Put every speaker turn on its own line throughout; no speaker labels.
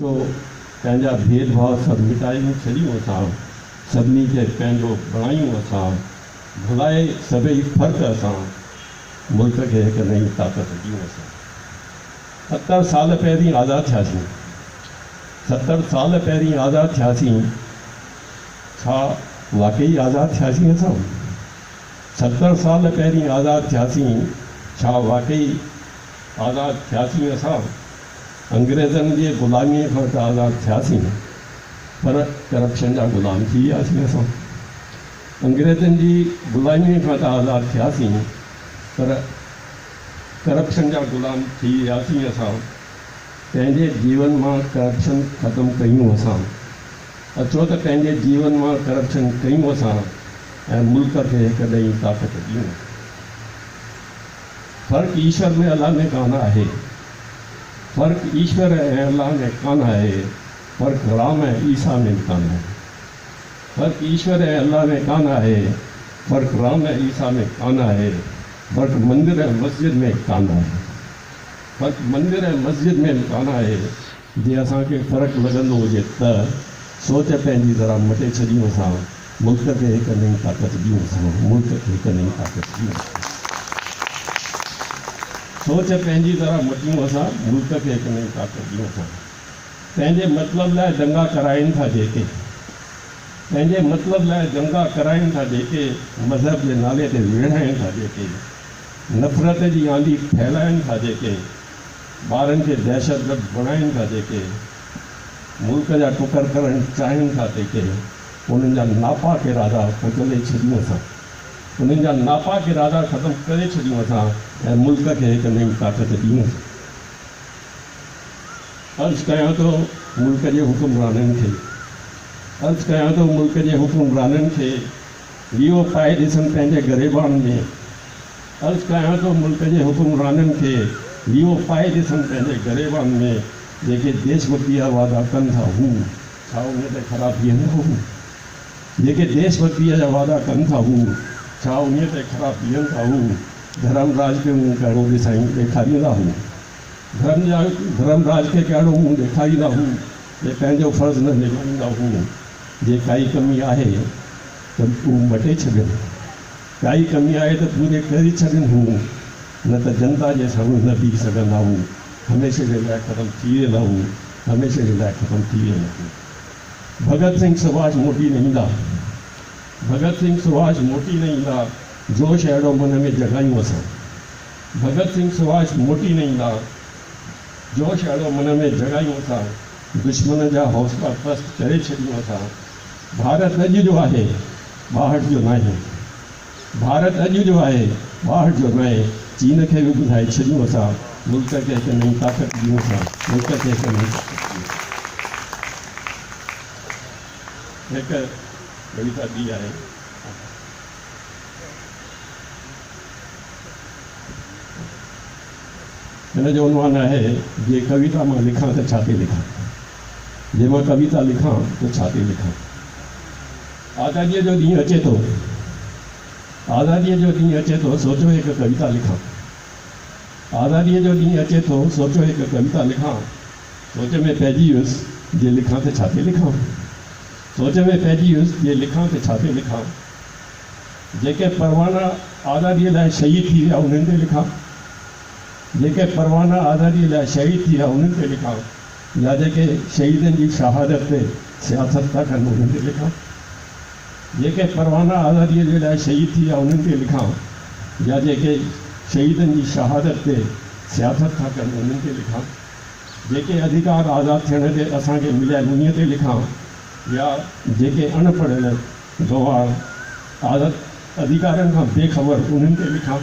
جو پنهنجا ڀيد ڀاء سڀ مٽايون ڇڏيون اسان، سڀني کي پنهنجو بڻايون اسان، ڀلائي سڀئي فرق اسان، ملڪ کي هڪ نئين طاقت ڏيون اسان. 70 سال پهرين آزاد ٿياسين، 70 سال پهرين آزاد ٿياسين، ڇا واقعي آزاد ٿياسين اسان؟ 70 سال پهرين آزاد ٿياسين، ڇا واقعي آزاد ٿياسين اسان؟ انگريزن جي غلاميء کان ته آزاد ٿياسين پر ڪرپشن جا غلام ٿي وياسين اسان. انگريزن جي غلاميء کان ته آزاد ٿياسين پر ڪرپشن جا غلام ٿي وياسين اسان. پنهنجي جيون مان ڪرپشن ختم ڪيون اسان. اچو ته پنهنجي جيون مان ڪرپشن ڪيون اسان ۽ ملڪ کي هڪ نئين طاقت ڏيون. فرق ايشور ۾ الله ۾ ڪانه آهي. فرق ايشور ۽ الله ۾ ڪانه آهي. فرق رام ۽ عيسيٰ ۾ به ڪانه آهي. فرق ايشور ۽ الله ۾ ڪانه آهي. فرق رام ۽ عيسيٰ ۾ ڪانه آهي. فرق مندر ۽ مسجد ۾ ڪانه آهي. فرق مندر ۽ مسجد ۾ به ڪانه آهي. جي اسان کي فرق لڳندو هجي ته سوچ پنهنجي ذرا مٽي ڇڏيون اسان. ملڪ کي هڪ نئين طاقت ڏيون اسان. ملڪ کي هڪ نئين طاقت ڏيون اسان. سوچ پنهنجي ذرا مٽيون اسان. ملڪ کي هڪ نئين طاقت ڏيون اسان. پنهنجي مطلب لاء دنگا ڪرائين ٿا جيڪي. پنهنجي مطلب لاء دنگا ڪرائين ٿا جيڪي. مذهب جي نالي تي ويڙهائين ٿا جيڪي. نفرت جي آنڌي ڦهلائين ٿا جيڪي. ٻارن کي دهشتگرد بڻائين ٿا جيڪي. ملڪ جا ٽڪر ڪرڻ چاهين ٿا تيڪي. انهن جا ناپاڪ ارادا ڪچلي ڇڏيون اسان. انهن جا ناپاڪ ارادا ختم ڪري ڇڏيون اسان ۽ ملڪ کي هڪ نئين طاقت ڏيون اسان. عرض ڪيان ٿو ملڪ جي حڪمرانن کي. عرض ڪيان ٿو ملڪ جي حڪمرانن کي. ليئو پائي ڏسن پنهنجي گريبان ۾. عرض ڪيان ٿو ملڪ جي حڪمرانن کي. ليئو پائي ڏسن پنهنجي گريبان ۾. جيڪي ديش ڀڳتي جا وعدا ڪن ٿا هو ڇا انهي تي کرا بيهندا هو؟ جيڪي ديش ڀڳتيء جا وعدا ڪن ٿا هو ڇا انهي تي کرا بيهن ٿا هو؟ ڌرم راج کي منهن ڪهڙو ڏسائين ڏيکاريندا هو؟ ڌرم جا ڌرم راج کي ڪهڙو منهن ڏيکاريندا هو؟ جي پنهنجو فرض نه نڀائيندا هو؟ جي ڪائي ڪمي آهي ته هو مٽي ڇڏين. ڪائي ڪمي آهي ته پوري ڪري ڇڏين هو، نه ته جنتا جي سامهون نه بيهي سگهندا هو، هميشه جي لاء ختم ٿي ويندا هو، هميشه جي لاء ختم ٿي ويندا هو. ڀڳت سنگهه سڀاش موٽي نه ايندا، ڀڳت سنگهه سڀاش موٽي نه ايندا، جوش اهڙو من ۾ جڳايون اسان. ڀڳت سنگهه سڀاش موٽي نه ايندا، جوش اهڙو من ۾ جڳايون اسان، دشمن جا حوصلا پست ڪري ڇڏيون اسان. ڀارت اڄ جو آهي، ٻاهٺ جو ناهي. ڀارت اڄ جو آهي، ٻاهٺ جو ناهي. چين کي به ٻڌائي ڇڏيون اسان، ملڪ کي هڪ نئين طاقت ڏيون اسان، ملڪ کي هڪ نئين طاقت ڏيون اسان. هڪ ڪويتا ٻي آهي. هن جو عنوان آهي، جي ڪويتا مان لکان ته ڇا تي لکان؟ جي مان ڪويتا لکان ته ڇا تي لکان؟ آزاديء جو ڏينهن اچي ٿو، آزاديء جو ڏينهن اچي ٿو، سوچيو هڪ ڪويتا لکان. آزاديء جو ڏينهن اچي ٿو، سوچيو هڪ ڪويتا لکان. سوچ ۾ پئجي ويس، جي لکان ته ڇا تي لکان؟ سوچ ۾ پئجي ويس، جي لکان ته ڇا تي لکان؟ جيڪي پروانا آزاديء لاء شهيد ٿي ويا، انهن تي لکان؟ جيڪي پروانا آزاديء لاء شهيد ٿي ويا، انهن تي لکان؟ يا جيڪي شهيدن جي شهادت تي سياست ٿا ڪن انهن تي لکان؟ جيڪي پروانا آزاديء جي لاء شهيد ٿي ويا انهن تي لکان؟ يا جيڪي شهيدن جي شهادت تي سياست ٿا ڪن انهن تي لکان؟ جيڪي اڌيڪار آزاد ٿيڻ تي اسان کي مليا آهن انهيء تي لکان؟ يا جيڪي اڻ پڙهيل گنوار آزاد اڌيڪارن کان بي خبر انهن تي لکان؟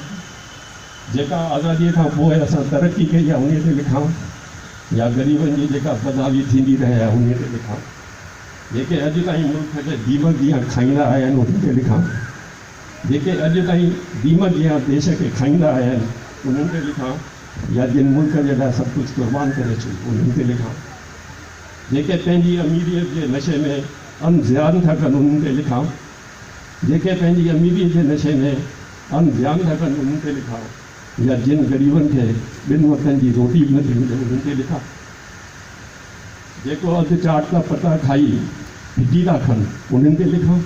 جيڪا آزاديء کان پوء اسان ترقي ڪئي آهي انهيء تي لکان يا غريبن جي جيڪا بدحالي ٿيندي رهي آهي انهيء تي لکان، جيڪي اڄ تائين ملڪ کي ديمڪ جيان کائيندا آيا آهن انهن تي لکان، جيڪي اڄ تائين ديمڪ جيان ديش کي کائيندا آيا آهن انهن تي لکان يا جن ملڪ جي لاء سڀ ڪجهه قربان ڪري ڇڏيو انهن تي لکان، جيڪي پنهنجي اميريت جي نشي ۾ ان زيان ٿا ڪن انهن تي لکان. جيڪي پنهنجي اميريء جي نشي ۾ ان زيان ٿا ڪن انهن تي لکان يا جن غريبن کي ٻن وقتن جي روٽي به نٿي ملي انهن تي لکان. جيڪو اڌ چاٽ جا پتا کائي ڦٽي ٿا کن انهن تي لکان؟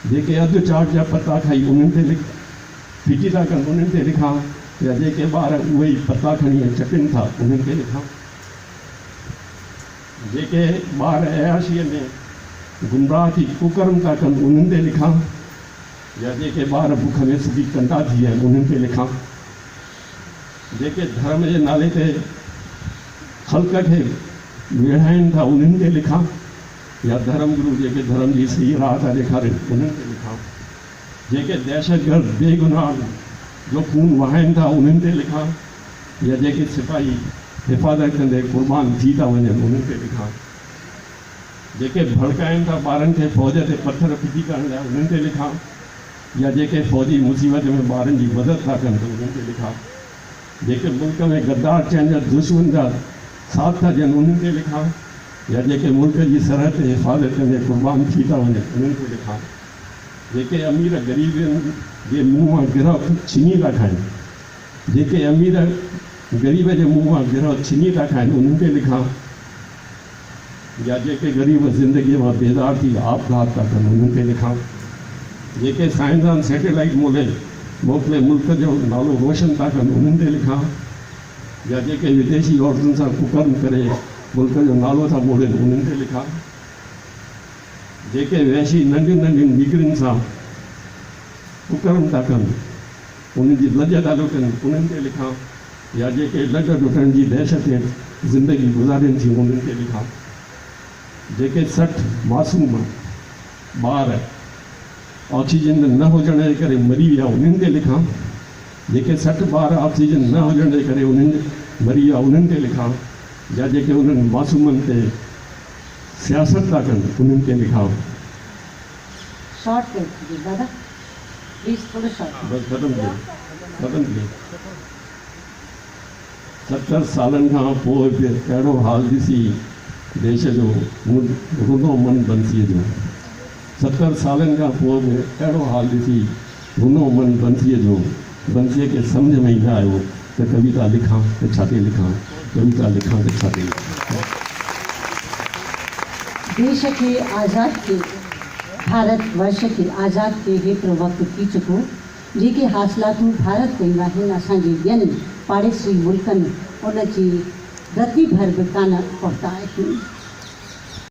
جيڪي اڌ چاٽ جا پتا کائي انهن تي ڦٽي ٿا ڪن انهن تي لکان يا جيڪي ٻار اهي ئي پتا کڻي ۽ چٽين ٿا انهن تي لکان؟ جيڪي ٻار عياشيء ۾ گمراهه ٿي ڪوڪرم ٿا ڪن انهن تي لکان يا جيڪي ٻار بک ۾ سڪي ڪنڊا ٿي ويا آهن انهن تي لکان؟ جيڪي ڌرم جي نالي تي خلق کي ويڙهائين ٿا انهن تي لکان يا ڌرم گرو جيڪي ڌرم جي صحيح راهه ٿا ڏيکارين انهن تي لکان؟ جيڪي دهشتگرد بيگناهن جو خون وهائين ٿا انهن تي لکان يا جيڪي سپاهي حفاظت ڪندي قربان ٿي ٿا وڃن انهن تي لکان؟ جيڪي ڀڙڪائين ٿا ٻارن کي فوج تي پٿر ڦٽي ڪرڻ لاء انهن تي لکان يا جيڪي فوجي مصيبت ۾ ٻارن جي مدد ٿا ڪن ته انهن تي لکان؟ جيڪي ملڪ ۾ غدار ٿين يا دشمن جا ساٿ ٿا ڏين انهن تي لکان يا جيڪي ملڪ جي سرحد تي حفاظت ڪندي قربان ٿي ٿا وڃن انهن تي لکان؟ جيڪي امير غريبن جي منهن مان گرهه ڇني ٿا کائن جيڪي امير غريب جي منهن مان گرهه ڇني ٿا کائن انهن تي لکان يا جيڪي غريب زندگيء مان بيزار ٿي آپگهات ٿا ڪن انهن تي لکان؟ جيڪي سائنسدان سيٽلائيٽ مولي موڪلي ملڪ جو نالو روشن ٿا ڪن انهن تي لکان؟ يا جيڪي وديشي عورتن سان ڪڪرم ڪري ملڪ جو نالو ٿا موڙين انهن تي لکان؟ جيڪي وحشي ننڍين ننڍين نيگرين سان ڪڪرم ٿا ڪن انهن جي لڄ ٿا لٽن انهن تي لکان؟ يا جيڪي لڏ ڊٽڻ جي دهشت هيٺ زندگي گذارين ٿيون انهن تي لکان؟ جيڪي 60 معصوم ٻار آڪسيجن نه هجڻ جي ڪري مري ويا انهن تي لکان؟ جيڪي 60 ٻار آڪسيجن نه هجڻ جي ڪري انهن مري ويا انهن تي لکان؟ يا جيڪي انهن معصومن تي سياست ٿا ڪن انهن تي لکان؟
شارٽ ڪري ڇڏيو دادا پليز ٿورو شارٽ.
بس ختم ٿي ويو ختم ٿي ويو. 70 سالن کان پوء به اهڙو حال ڏسي ديش جو رنو من بنسيء جو. 70 سالن کان پوء به اهڙو حال ڏسي رنو من بنسيء جو. بنسيء کي سمجهه ۾ ئي نه آيو ته ڪويتا لکان ته ڇا تي لکان، ڪويتا لکان ته ڇا تي لکان.
ديش کي آزاد ٿئي، ڀارت ورش کي آزاد ٿئي هيترو وقت ٿي چڪو. جيڪي حاصلاتون ڀارت ڪيون آهن اسان جي ٻين پاڙيسري ملڪن ان جي رتي ڀر به ڪانه پهتا آهن.